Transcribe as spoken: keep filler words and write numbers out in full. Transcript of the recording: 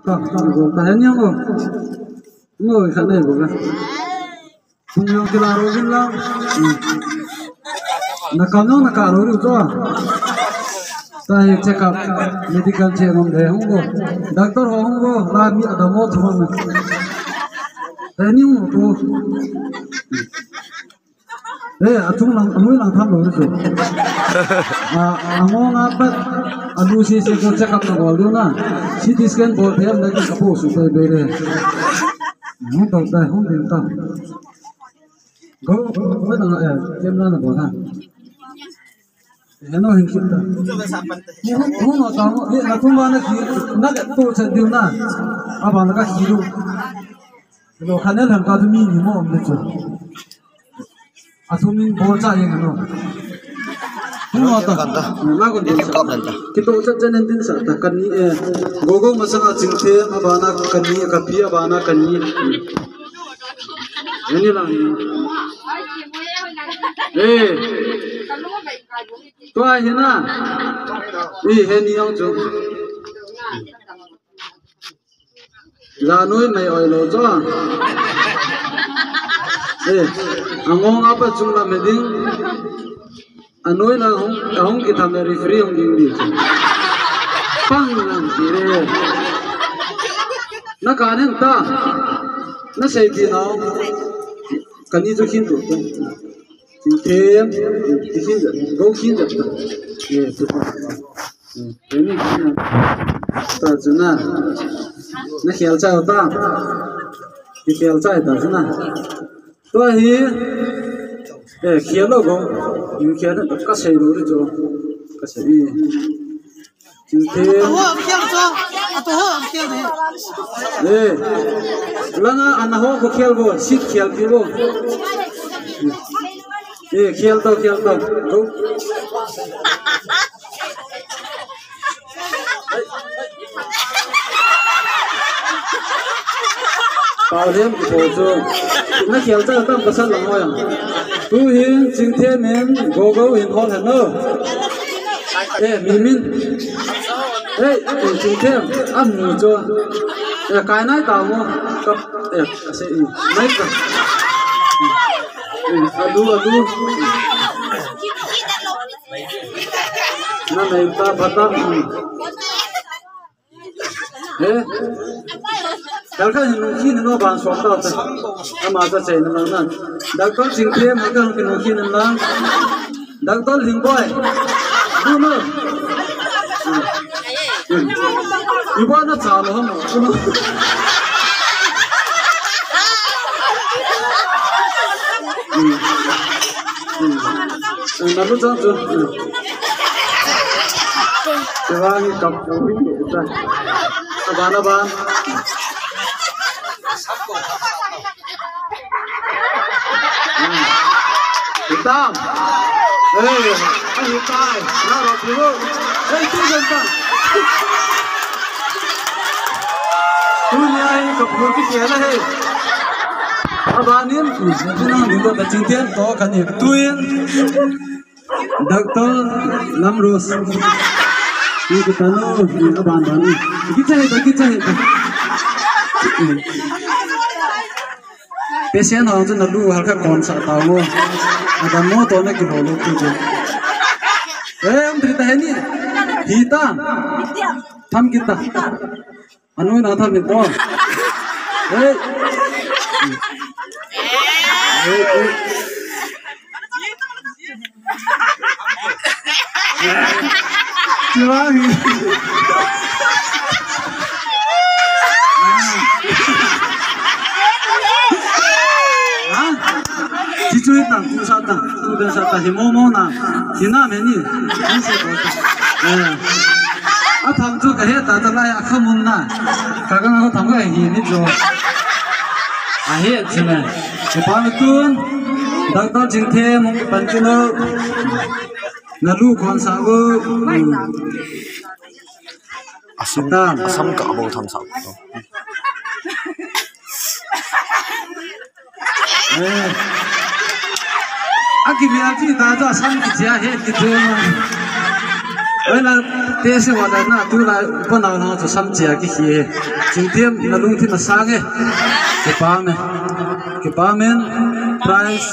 Ka, ka, ka, ka, hen yang ko. Ngo, ka nei ko ka. Kum yong kila ro gin lang. Hmm. Na kam yong na ka ro ru to. Ta hi check up, medical check up de hung ko. Doctor ho hung ko, la mi adamo thum na. Hen yang ko. Eh, athum lang, anoi lang tham lou chu. Ah, angong a pat, alu sese ko check up na bol diu na. C T scan bol them na ki kapo su pe be le. Hung tau tai, hung ding tau. Go, go na, eh, camera na bol ha. Eh, no hin kim ta. Hung, hung no ta mo, eh, na thum ba na ki, na ka to che diu na. Aba na ka ki lu. Lo khanel han ka tu mi ni mo om de chu. Athum in bol cha yeng ano. Hung no ta. Kan ta. La kon din sa. Kan ta. Kito cha cha nen din sa ta kan ni, eh. Gogo masanga Chingthem, abana kan ni, kapi abana kan ni. Ni la ni. Eh. Tua hi na. Eh, he ni yong chu. La noi mai oi lo cho. Eh, angong apa chung lam he ding. Anoi na hung, hung ki tham referee hung ding di. Pang lang ki re. Na ka nen ta. Na sei ti nau. Ka ni chu khin tu. Chingthem, ti khin ja, go khin ja ta. Eh, tu. Hmm, ni khin ta chu na. Na khel cha ta. Ki khel cha ta chu na. Tua hi, eh, khel lo go. Yu khel na ka sei lo ri chu. Ka sei. Chingthem. Ato ho, khel cho. Ato ho, khel de. Eh. Langa ana ho ko khel bo, sit khel pi bo. Eh, khel to, khel to. Go. Pau lem ko chu. Na khel cha tam pasal lang mo yang. Tu hin Chingthem in go go in hol han no. Eh, mi min. Hey, eh, Chingthem, am nu cho. Eh, kai nai ta mo. Kap, eh, ase, eh, nai ka. Eh, adu, adu. Na nai ta, batam. Eh? Kal kha hin nung khin no ban som ta ta. Ama ta chei na lang nan. Doctor Chingthem, kal kha hin nung khin lang. Doctor Lhingboi. Du no. Ibo na cha lo ham. Na lu chang chu. Te wang kap ko ni ta. Aban, aban. Itam. Eh, itai. Na ro pu. Eh, tu jan ta. Tu ni ai kap ko ki kela he. Abanin, ni na ni ko ta Chingthem to kan ni tuin. Doctor Lamrose. Ni kita no, ni aban ban ni. Kicha he ta, kicha he ta. Patient ho chu na lu hal kha kon sa ta mo. Ada mo to na ki ho lo tu tu. Eh, um tri ta he ni. Hi ta. Tham kita. Anu na tham ni to. Hey. Hey, hey. Chuang. Ha? Chi chu tang, tu sa tang, tu den sa tang, hi mo mo na, hi na me ni, ni se ko ta. Eh. A tham chu ka he ta ta lai a kha mun na. Ka ka ho tham ka hi ni jo. A he chu na. Ka pa na tun, Doctor Chingthem, mong pan chu lo. Na lu kon sa go. Asam, ta. Asam ka abo tham sa. Eh. Aki mi aki ta ta sam ki tia he ki tu. Oi la, te se wa la na tu la pa na na chu sam chia ki hi. Chingthem na lungthim a sang e. Kipa me. Kipa men prize.